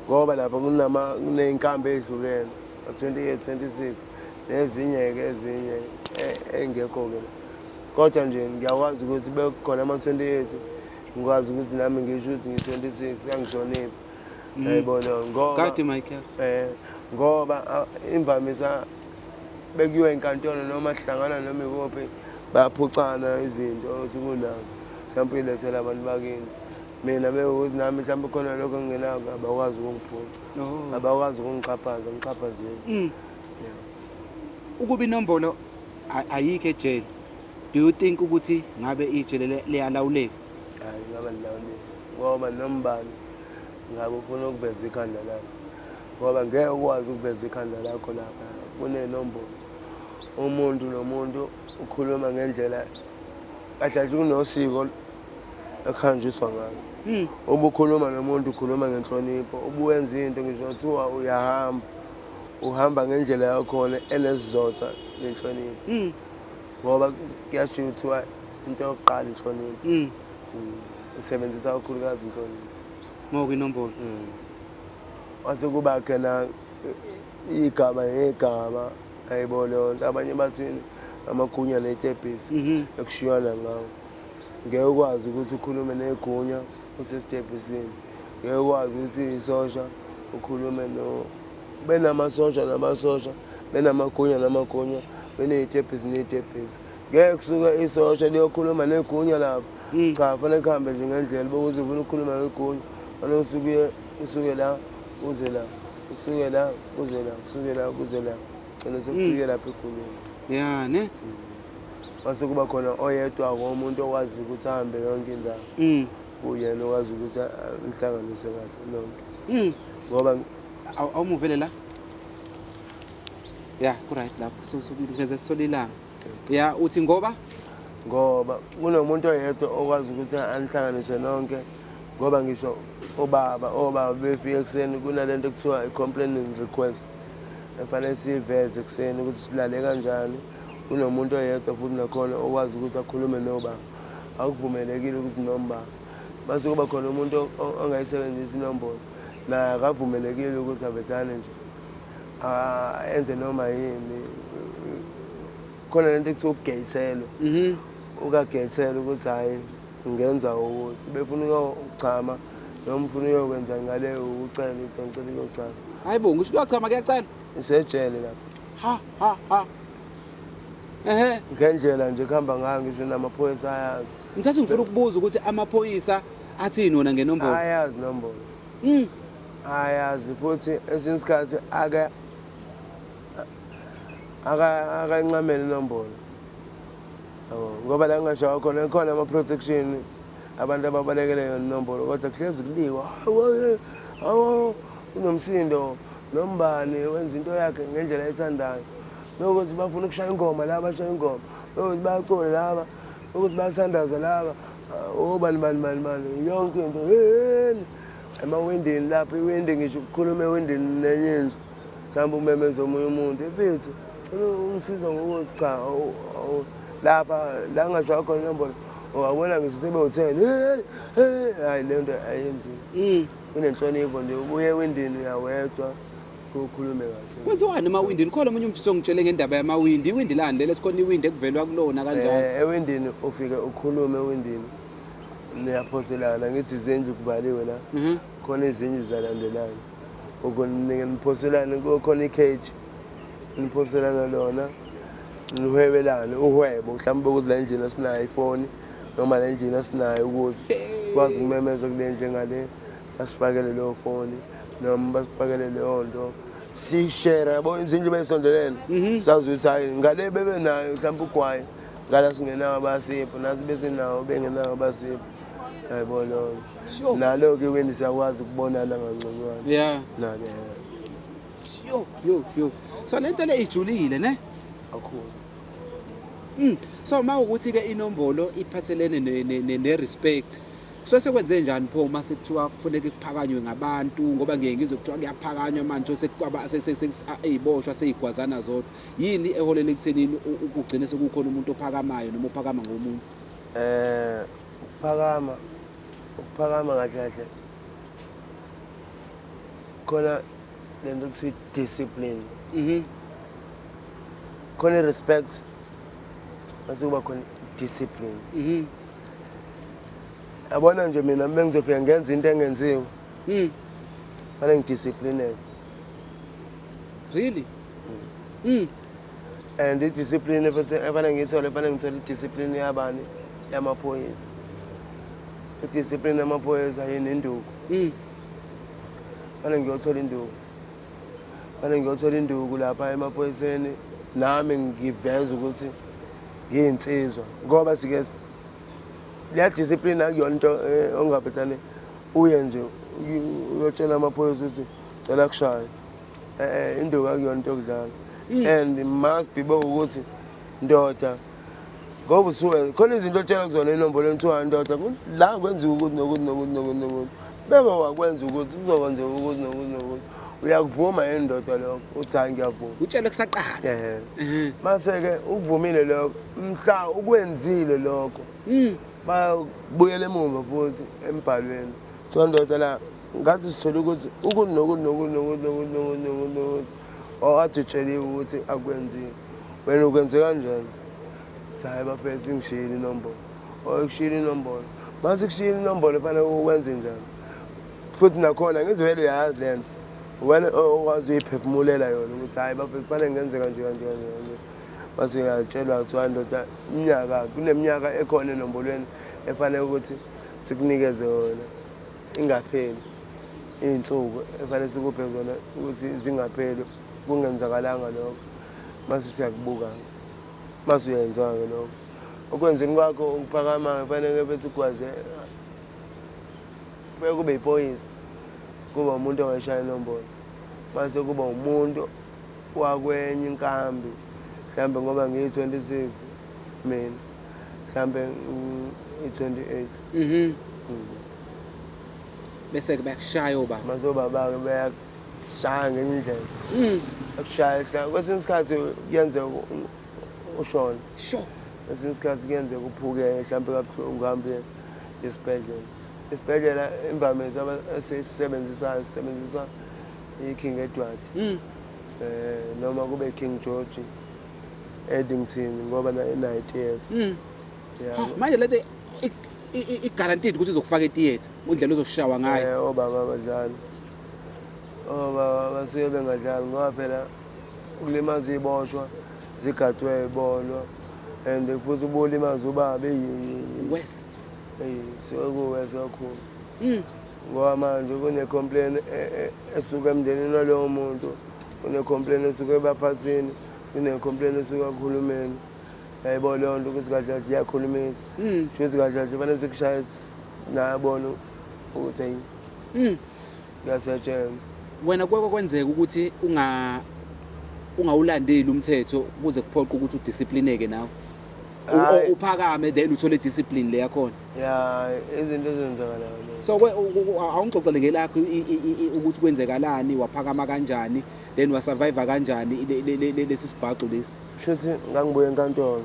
ngoba lapha kuney'nkambi ey'hlukene, 28, 26 nezinye-ke ezinye ey'ngekho-ke la. Kodwa nje ngiyakwazi ukuthi bekukhona ama-28, ngikwazi ukuthi nami ngisho ukuthi ngi-26, yangihlonipha, yayibona, ngoba Kade Michael. Ngoba imvamisa bekuyiwa enkantolo noma sihlangana noma ikuphi, bayaphucana izinto osukunazo, mhlawumpe uyilethela abantu bakini. Mina bekuthi nami mhlawumpe khona lokho engingenako, abakwazi ukungiphuca. Oh. Abakwazi ukungixhaphaza, ngixhaphazeki. Yeah. Ukuba inombolo ayikho ejele, do you think ukuthi ngabe ijele liyalawuleka? Hayi, ngabe lilawuleka ngoba nombani ngabe ufuna ukuveza ikhanda lakho, ngoba ngeke ukwazi ukuveza ikhanda lakho lapha kunenombolo. Umuntu nomuntu ukhuluma ngendlela kahle kahle, kunosiko ekuhanjiswa ngalo. Uma ukhuluma nomuntu ukhuluma ngenhlonipho, ubuwenza into ngisho kuthiwa uyahamba, uhamba ngendlela yakhona enesizotha nenhlonipho. Ngoba kuyashiwo kuthiwa into yokuqala inhlonipho. Usebenzisa kakhulukazi inhlonipho. Uma kwinombolo. Wase kuba khona igaba ngegaba, ayibo leyo nto. Abanye bathini, amagunya ney'tebhisi ekushiywana ngawo. Ngeke ukwazi ukuthi ukhulume negunya usesitebhisini, ngeke ukwazi ukuthi isosha ukhulume no benamasosha namasosha, benamagunya namagunya, beney'tebhisi ney'tebhisi. Ngeke kusuke isosha liyokhuluma negunya lapho. Cha, fanele kuhambe nje ngendlela bokuthi ufuna ukukhuluma ngegunya, fanele usuke la uze la, usuke la uze la, usuke la uze la, gcina sekufike lapha egunyeni. Ya ne? Mase kuba khona oyedwa umuntu okwazi ukuthi ahambe yonke indawo. Uyena okwazi ukuthi nihlanganise kahle nonke. Ngoba Awumuvele la. Ya, ku right lapho. So ngenza sisole ilanga. Ya, uthi ngoba? Ngoba kunomuntu oyedwa okwazi ukuthi anihlanganise nonke, ngoba ngisho obaba befika ekuseni kunalento ekuthiwa i-complaint request efanele siyiveze ekuseni ukuthi silale kanjani. Kunomuntu oyedwa futhi nakhona okwazi ukuthi akhulume nobaba, akuvumelekile ukuthi noma mase kuba khona umuntu ongayisebenzisi inombolo, naye akavumelekile ukuthi avedane nje enze noma yini. Khona lento ekuthiwa ukugeyithelwa. Ukageyithelwa ukuthi hhayi ngenza ukuthi befuna ukuyochama noma ufuna uyokwenza ngale, ucela ukuthi ngicela ukuyochama. Hayi bo, ngisho ukuyochama kuyacelwa. Isejele lapho. Ha ha ha. Ehhe. Ngendlela nje kuhamba ngayo ngisho namaphoyisa ayazi. Ngithatha ngifuna ukubuza ukuthi amaphoyisa athini wona ngenombolo? Ayazi inombolo. Ayazi futhi esinye isikhathi ake akancamele inombolo. Yabo, ngoba la ngisho khona khona ama protection abantu ababalekele yona inombolo, kodwa kuhlezi kuliwa. Hawu, hawu, kunomsindo nombani wenza into yakhe ngendlela ayithandayo. Bekuthi bafuna ukushaya ingoma laba, bashaya ingoma. Bekuthi bayacula laba, bekuthi bayathandaza laba. Obani bani bani bani yonke into. Hey, emawindini lapho, iwindi ngisho ukukhuluma ewindini nenye indlu. Mhlawumbe umemeze omunye umuntu, mfethu, cela ungisiza ngokuthi cha, lapha la ngasho khona inombolo. Wabona ngisho sebewu-10, hey hey, hayi le nto ayenziwa. Kunenhlonipho nje, ubuye ewindini uyawedwa ufike ukhulume kahle. Kwenziwani emawindini? Khona omunye umjita ongitshele ngendaba yamawindi. Iwindi lani lelo esikhona iwindi ekuvelwa kulona kanjani? Ewindini ufike ukhulume ewindini, niyaphoselana. Ngithi izindlu kuvaliwe la, khona izindlu zalandelana, ukunike niphoselane, khona i-cage niphoselana lona, nihwebelane uhwebo, mhlawumbe ukuthi la endlini asinayo ifoni noma la endlini asinayo, ukuze sikwazi ukumemeza kule ndlu engale, basifakele leyo foni noma basifakele leyo nto, sishare yabo. Izindlu beyisondelene, sazi ukuthi hayi, ngale bebenayo mhlawumbe ugwayi, ngala singenawo basipho, nathi besenawo bengenawo basipho, yayibona leyo nto. Nalo-ke iwindi siyakwazi ukubonana kangconywana. Nalo. Yo yo yo, so le nto le ijulile, ne? Kakhulu. So uma ukuthi-ke inombolo iphathelene ne-respect, so sekwenze njani pho uma sekuthiwa kufuneka kuphakanywe ngabantu? Ngoba ngiye ngizwe kuthiwa kuyaphakanywa manje, sey'boshwa sey'gwazana zodwa. Yini eholela ekuthenini kugcine sekukhona umuntu ophakamayo noma ophakama ngomunye? Ukuphakama kahle kahle khona lento kuthiwa discipline. Khona i-respect, mase kuba khona discipline. Yabona nje mina bengizofika ngenza into engenziwe, fanele ngidisciplineke. Really? And i-discipline futhi efanele ngiyithole, fanele ngithole i-discipline yabani? Yamaphoyisa. I-discipline yamaphoyisa yini? Induku. Fanele ngiyothola induku, fanele ngiyothola induku lapha emaphoyiseni, nami ngiveze ukuthi ngiyinsizwa, ngoba sike leya discipline akuyona into ongavetane uye nje uyotshela amaphoyisa ukuthi cela kushaya. Induku akuyona into yokudlala, and must be ukuthi ndoda, ngoba usuke khona izinto otshela kuzona inombolo kuthiwa ndoda, la kwenziwa ukuthi nokuthi nokuthi nokuthi nokuthi, beke wakwenza ukuthi kuzokwenzeka ukuthi nokuthi nokuthi, uyakuvuma yini ndoda lokho? Uthi hayi, ngiyavuma. Utshele kusaqala. Ehe. Mase-ke uvumile lokho, mhla ukwenzile lokho, bayabuyela emuva futhi embhalweni, kuthiwa ndoda, la ngathi sithole ukuthi ukuthi nokuthi nokuthi nokuthi nokuthi nokuthi nokuthi nokuthi, wakade utsheliwe ukuthi akwenziwe, wena ukwenze kanjani? Uthi hhayi bafethu, ingishiyile inombolo. Or ikushiyile inombolo, mase kushiyile inombolo fanele ukwenze njani? Futhi nakhona ngithi vele uyayazi le nto, wena okwazi uyiphefumulela yona ukuthi hhayi bafethu, fanele ngenze kanje kanje kanje kanje. Mase uyatshelwa, kuthiwa ndoda, iminyaka kuneminyaka ekhona enombolweni efanele ukuthi sikunikeze yona, ingapheli iy'nsuku efanele sikuphe zona ukuthi zingapheli kungenzakalanga lokho. Mase siyakubuka, mase uyenza-ke lokho okwenzeni kwakho ukuphakama, fanele bethi ugwaze, kufanele kube iphoyisa, kuba umuntu ongayishaya inombolo, mase kuba umuntu wakwenye inkambi mhlambe, ngoba ngiyi-26 mina, mhlambe i-28. Bese-ke bayakushaya obaba. Mase obaba-ke bayakushaya ngenye indlela. Bakushaya kwesinye isikhathi kuyenzeka ushone. Kwesinye isikhathi kuyenzeka uphuke mhlampe kabuhlungu, uhambe esibhedlela. Isibhedlela imvamisa esisisebenzisayo, sisebenzisa i-King Edward, noma kube King George Addington, ngoba nayo inayo i-theatre. Yeah. Ha, manje lento i-guaranteed ukuthi izokufaka e-theatre indlela ozoshawa ngayo? Obaba abadlali, obaba basuke bengadlali, ngoba phela ukulimaza iboshwa zigadwe ibonwa, and futhi ubulimaza ubaba eyi. Wes. Eyi, suke kuwese kakhulu, ngoba manje kune-complain esuka emndenini walowo muntu, kune-complain esuka ebaphathini, kune-complain esuka kuhulumeni. Yayibona leyo nto ukuthi kahle kahle iyakhulumisa. Sho ukuthi kahle kahle fanele sikushaye, nayabona ukuthi eyi, kuyasetshenzwa. Wena kweke kwenzeka ukuthi ungawulandeli umthetho kuze kuphoqe ukuthi udisciplineke nawe? Hhayi. Uphakame then uthole discipline le yakhona? Ya, izinto ezenzakalayo lezo. So awungixoxele ngelakho ukuthi kwenzekalani, waphakama kanjani, then wasurvive kanjani lesi sibhaxu lesi? Shuthi ngangibuya enkantolo.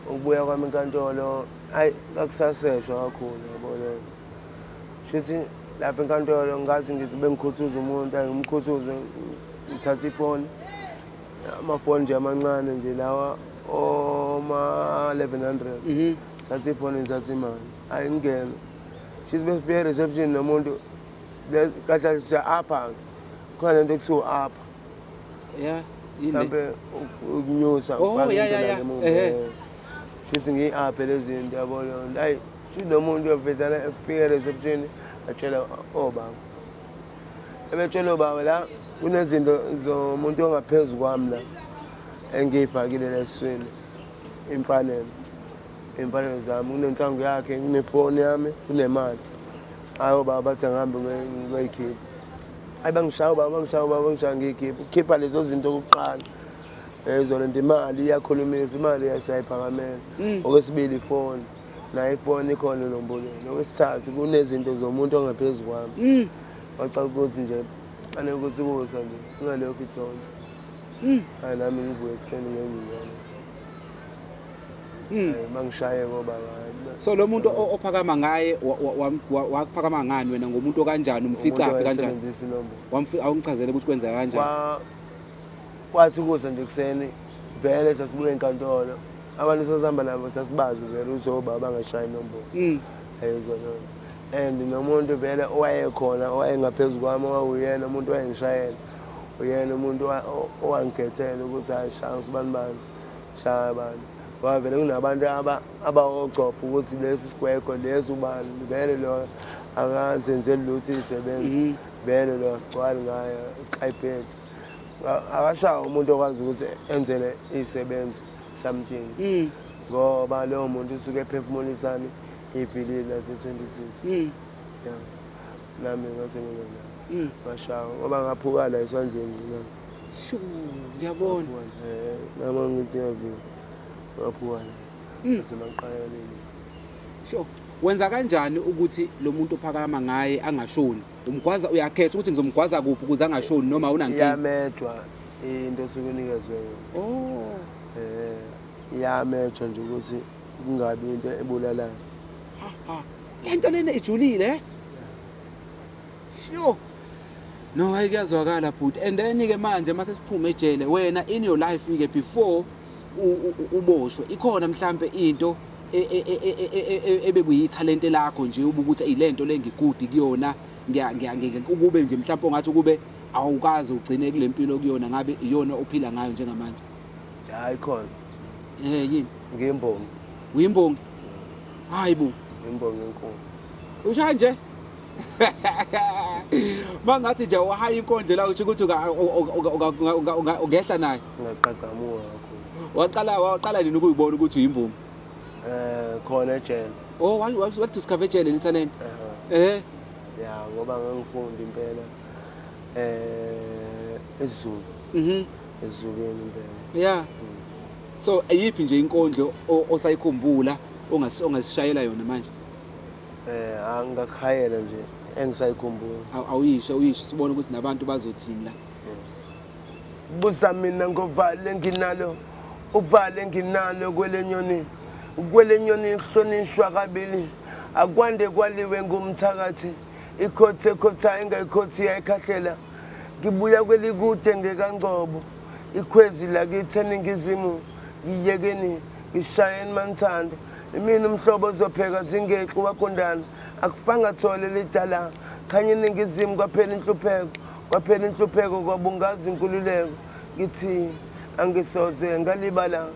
Ukubuya kwami enkantolo, Hayi, kakusaseshwa kakhulu yabo leyo. Shuthi lapha enkantolo ngathi ngithi bengikhuthuza umuntu, angimkhuthuze ngithatha ifoni. Amafoni nje amancane nje lawa oma-1100. Thatha ifoni ngithatha imali. Hayi ngingene. Shuthi besifike e-reception nomuntu kahle kahle siya-apha. Khona lento ekuthiwa upper. Yeah. Yini le? Mhlampe ukunyusa Oh, ufake ya, into ya, la ya. ngemuva. Ehhe. Shuthi ngiyi-aphe lezi zinto yabo leyo nto. Hayi, shuthi lo muntu uyovezana efika e-reception atshela obaba. Ebetshela obaba la kunezinto zomuntu ongaphezu kwami la engiyifakile la esiswini. Imfanelo. Imfanelo zami kunensangu yakhe, kunefoni yami, kunemali. Hayi obaba bathi angihambe ngiyoyikhipha. Hayi bangishaya ubaba, bangishaya ubaba, bangishaya ngiyikhipha. Ukukhipha lezo zinto okokuqala. Lezo nto imali iyakhulumisa, imali iyasayiphakamela. Okwesibili ifoni. Nayo ifoni ikhona enombolweni. Okwesithathu kunezinto zomuntu ongaphezu kwami. Wacaca ukuthi nje fanele ukuthi kusa nje kungalokhu idonsa. Hayi nami ngivuke ekuseni ngenye ingane. Hayi bangishaye ngoba hayi. So lo muntu ophakama ngaye wakuphakama ngani wena ngomuntu okanjani umfica Umuntu phi kanjani? owayesebenzisa inombolo. Awungichazele ukuthi kwenzeka kanjani. Kwathi kusa nje ekuseni vele sasibuya enkantolo. Abantu sasihamba nabo sasibazi vele ukuthi obaba bangashaya inombolo. Ayizwa loo nto. And nomuntu vele owayekhona owayengaphezu kwami owawuyena umuntu owayengishayela. Uyena umuntu owangikhethela ukuthi hayi shaya usibani bani, shaya abantu. Ngoba vele kunabantu abawogcobha ukuthi lesi sigwegwe lesi ubani vele lo akazenzeli lutho izisebenzi. Vele lo asigcwali ngayo isiklayibhedi. Akashawa umuntu okwazi ukuthi enzele izisebenzi something. Ngoba lowo muntu usuke ephefumulisani ibhilili lase-26. Yeah. Nami ngase ngibe ngashawa ngoba ngaphuka la esandleni nami. Shu, ngiyabona. Nami ngithi ngiyavika. Ngaphuka la. Ngasemaqaleni. Sure. Wenza kanjani ukuthi lo muntu ophakama ngaye angashoni? Umgwaza uyakhetha ukuthi ngizomgwaza kuphi ukuze angashoni noma unankinga? Iyamejwa into osuke unikezwe yona. Oh. Iyamejwa nje ukuthi kungabi into ebulalayo. Ha ha. Lento lena ijulile. Eh? Sure. No, hayi kuyazwakala bhuti. And then ke manje mase siphume ejele wena in your life ke before uboshwe ikhona mhlambe into ebekuyithalente lakho nje ubukuthi ey lento le ngigudi kuyona ukube nje mhlawumbe ongathi ukube awukaze ugcine kule mpilo kuyona ngabe iyona ophila ngayo njengamanje? Hayi khona. Yini? Ngiyimbongi. Uyimbongi? Hayi bo. Ngiyimbongi enkulu. Usho nje? Mangathi nje wahaya inkondlo la usho ukuthi ungehla naye. Ngaqaqamuka kakhulu. Waqala nini ukuyibona ukuthi uyimbongi? Khona ejele. Oh, wa discover ejele le talent? Ya, ngoba ngangifunda impela isiZulu. EsiZulwini impela. Yeah. So eyiphi nje inkondlo osayikhumbula ongasishayela yona manje? Angakhayela nje engisayikhumbula. Awuyisho sibone ukuthi nabantu bazothini la. Buza mina ngovale nginalo, uvale nginalo kwelenyoni. Kwelenyoni kuhlonishwa kabili. Akwande kwaliwe ngumthakathi. Ikhothe ekhotha engayikhothi yayikhahlela. Ngibuya kwelikude ngekaNgcobo. Ikhwezi lakithi eningizimu ngiyekeni ngishayeni manithanda. Imina umhlobo ozopheka zingeqi wagundana. Akufanga thole lidala. Khanya iningizimu kwaphela inhlupheko. Kwaphela inhlupheko kwabungaza inkululeko. Ngithi angisoze ngalibala.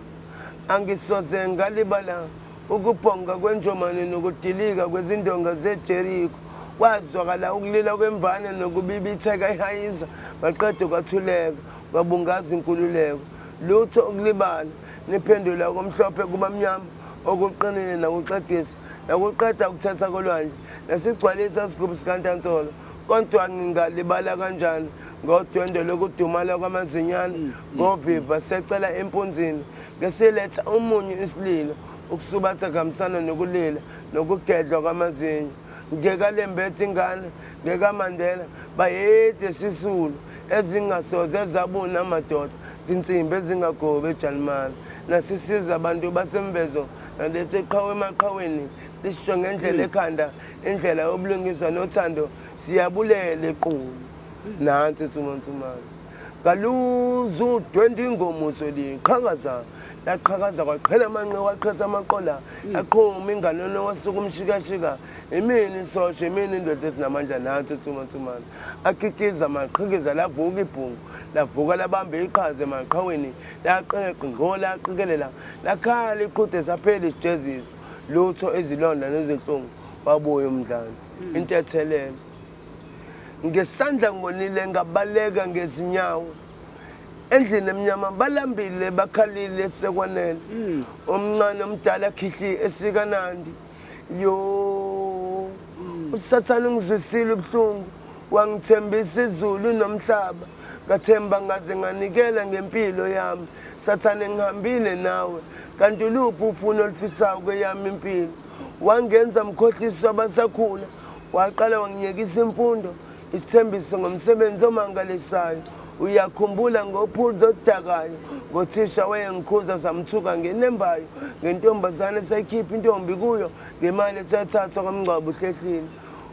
Angisoze ngalibala ukubhonga kwenjomane nokudilika kwezindonga zeJeriko. Kwazwakala ukulila kwemvane nokubibitheka ihayiza. Baqede kwathuleka kwabungaza inkululeko. Lutho ukulibala niphendula komhlophe kubamnyama okuqinile nakuxegisa nakuqeda ukuthatha kolwandle nasigcwalisa isigubhu sikaNtansolo. Kodwa ngingalibala kanjani ngodwendwe lokudumala kwamazinyane ngoviva secela empunzini ngesiletha umunyu isililo ukusubatha kuhambisana nokulila nokugedlwa kwamazinyo. Ngekalembethi ingane ngekaMandela bayede sisulu ezingasoze zabuna amadoda. Zinsimbi ezingagobi eJalimane nasisiza abantu basemvezo nalethe qhawe emaqhaweni lisho ngendlela ekhanda indlela yobulungiswa nothando siyabulela equlu nansi insumansumane ngaluzu 20 ingomuso liqhakaza laqhakaza kwaqhela amanqe waqhetha amaqola yaqhuma inganono wasuka umshikashika imini isosha imini indoda ezinamandla nansi insumansumane akikiza amaqhikiza lavuka ibhungu lavuka labamba iqhaza emaqhaweni laqina laqikelela lakhala iqhude saphela isijeziso lutho izilonda nezinhlungu wabuya umdlandla intethelelo ngesandla ngonile ngabaleka ngezinyawo endlini emnyama balambile bakhalile sekwanele omncane omdala khihli esikanandi yo usathane ungizwisile ubuhlungu wangithembisa izulu nomhlaba ngathemba ngaze nganikela ngempilo yami sathane ngihambile nawe kanti uluphi ufuna olufisayo kweyami impilo wangenza mkhohliso abasakhula waqala wangiyekisa imfundo isithembiso ngomsebenzi omangalisayo uyakhumbula ngophuzo odakayo ngothisha wayengikhuza samthuka ngenembayo ngentombazane esayikhipha intombi kuyo ngemali esathathwa kwamngcwabo uhlehlile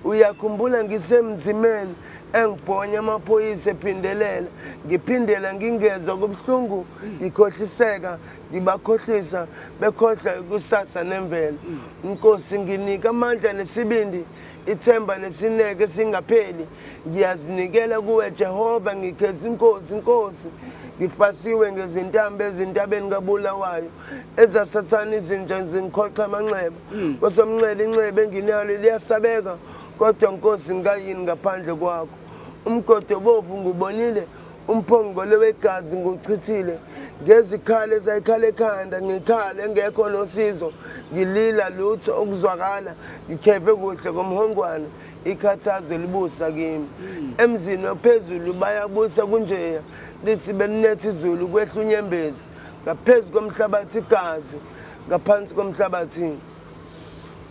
uyakhumbula ngisemzimeni engibhonya amaphoyisa ephindelela ngiphindela ngingezwa kubuhlungu ngikhohliseka ngibakhohlisa bekhohlwa ikusasa nemvelo nkosi nginika amandla nesibindi ithemba nesineke singapheli ngiyazinikela kuwe Jehova ngikhetha inkosi inkosi ngifasiwe ngezintambo ezintabeni kabulawayo ezasathana izinja zingikhoxa amanxeba kwesomnxele inxeba enginalo liyasabeka kodwa nkosi ngayini ngaphandle kwakho umgodi obovu ngubonile umphongolo wegazi nguchithile ngezikhali ezayikhala ekhanda ngikhala engekho nosizo ngilila lutho okuzwakala ngikheve kuhle komhongwane ikhathazo libusa kimi emzini ophezulu bayabusa kunjeya lithi belinetha izulu kwehla unyembezi ngaphezu komhlabathi igazi ngaphansi komhlabathi.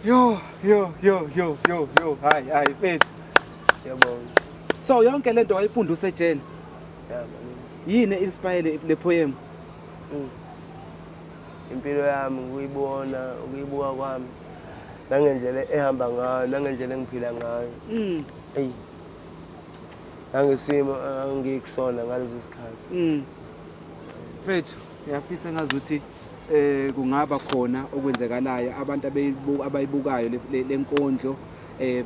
Yo yo yo yo yo yo hayi hayi mfethu. Yabona. So yonke lento wayifunda usejele. Yeah, man. Yini inspire le poem? Impilo yami ukuyibona, ukuyibuka kwami nangendlela ehamba ngayo, nangendlela engiphila ngayo. Eyi. Nangesimo angikusona ngaleso sikhathi. Mfethu, ngiyafisa ngazuthi kungaba khona okwenzekalayo abantu abayibukayo lenkondlo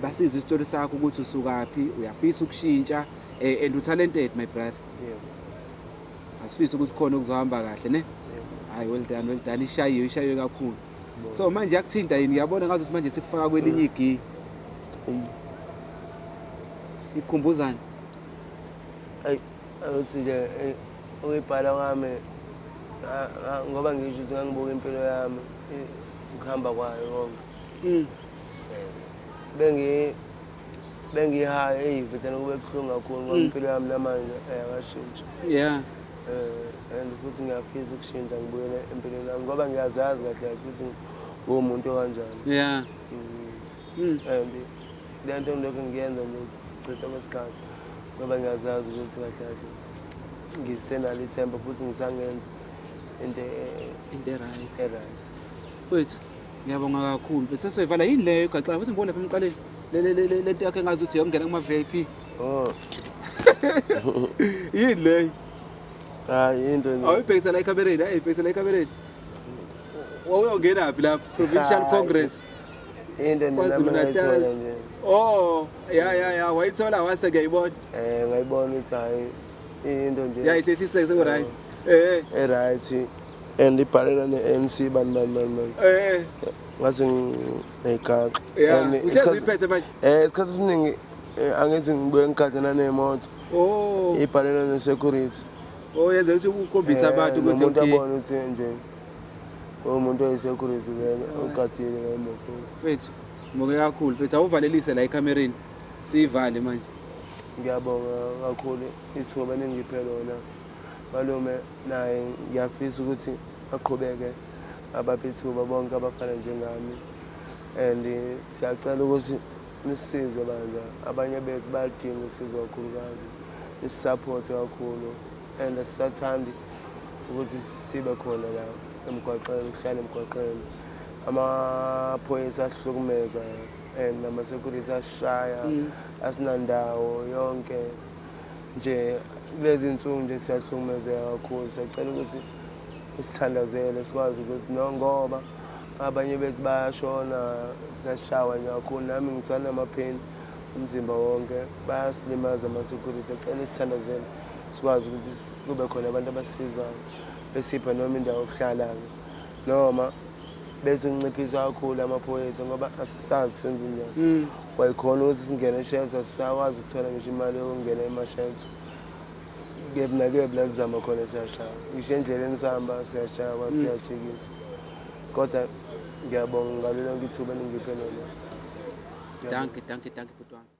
basizwe isitori sakho ukuthi usukaphi, uyafisa ukushintsha and u talented my brother. Yebo. Asifisa ukuthi khona okuzohamba kahle ne. Hayi well done, well done, ishayiwe ishayiwe kakhulu. So manje yakuthinta yini? Ngiyabona ngazuthi manje sikufaka kwelinye igi. Ikukhumbuzani? Ayi, ukuthi nje ukuyibhala kwami ngoba ngisho ukuthi ngangibuka impilo yami ukuhamba kwayo konke. Bengihaya eyivethana kube buhlungu kakhulu ngoba impilo yami namanje ayakashintsha. Yeah. And futhi ngiyafisa ukushintsha ngibuyele empilweni yami ngoba ngiyazazi kahle ukuthi nguwumuntu okanjani. Yeah. And le nto ngilokhu ngiyenza nje ukuchitha kwesikhathi ngoba ngiyazazi ukuthi kahle kahle ngisenalo ithemba futhi ngisangenza into into right. E-right. Wethu, ngiyabonga kakhulu. Mfethu sesoyivala yini leyo egaxela futhi ngibona lapha emqaleni. Le le le lento yakhe engazuthi yongena kuma VIP. Oh. Yini leyo? Hayi into nje. Awuyibhekisa la ekamereni, ayibhekisa la ekamereni. Wawuyongena phi lapha? Provincial Congress. Into nje KwaZulu nami Natal. ngayithola nje. Oh, ya ya ya, wayithola wase ngiyayibona. Ngayibona ukuthi hayi into nje. Ya i36 seku right. E-right. And ibhalela ne-ANC bani bani bani bani. Ngase ngiyigaxa. Yeah, uhlezi uyiphethe manje? Isikhathi esiningi angithi ngibuye ngigade nanemoto. Oh. Ibhalela ne-security. Oh, yenza ukuthi ukukhombisa abantu ukuthi nomuntu okay. abone ukuthi nje umuntu oyi-security vele ogadile la emotweni. Mfethu, ngibonge kakhulu. Mfethu awuvalelise la ekamereni. Siyivale manje. Ngiyabonga kakhulu ithuba eningiphe lona. Malume naye ngiyafisa ukuthi aqhubeke abaphe ithuba bonke abafana njengami. And siyacela ukuthi nisisize bandla, abanye bethu bayaludinga usizo kakhulukazi. Nisisupport kakhulu and asisathandi Ukuthi sibe khona la emgwaqeni, kuhlale emgwaqeni. Amaphoyisa asihlukumeza and nama-security asishaya, asinandawo yonke nje. Kulezi nsuku nje siyahlukumezeka kakhulu. Siyacela ukuthi sithandazele sikwazi ukuthi no, ngoba abanye bethu bayashona, siyashawa nje kakhulu. Nami ngisanamapheni umzimba wonke, bayasilimaza ama-security. Siyacela sithandazele sikwazi ukuthi kube khona abantu abasisizayo, besipha noma indawo yokuhlala-ke, noma bese kunciphisa kakhulu amaphoyisa, ngoba asisazi senze njani. Kwayikhona ukuthi singene e-shelter, sisakwazi ukuthola ngisho imali yokungena ema-shelter. Kephi nakephi la sizama khona siyashaya, ngisho endleleni sihamba siyashaywa, siyajikiswa. Kodwa ngiyabonga ngalo lonke ithuba eningiphe lona. Dankie, dankie, dankie, bhuti wami.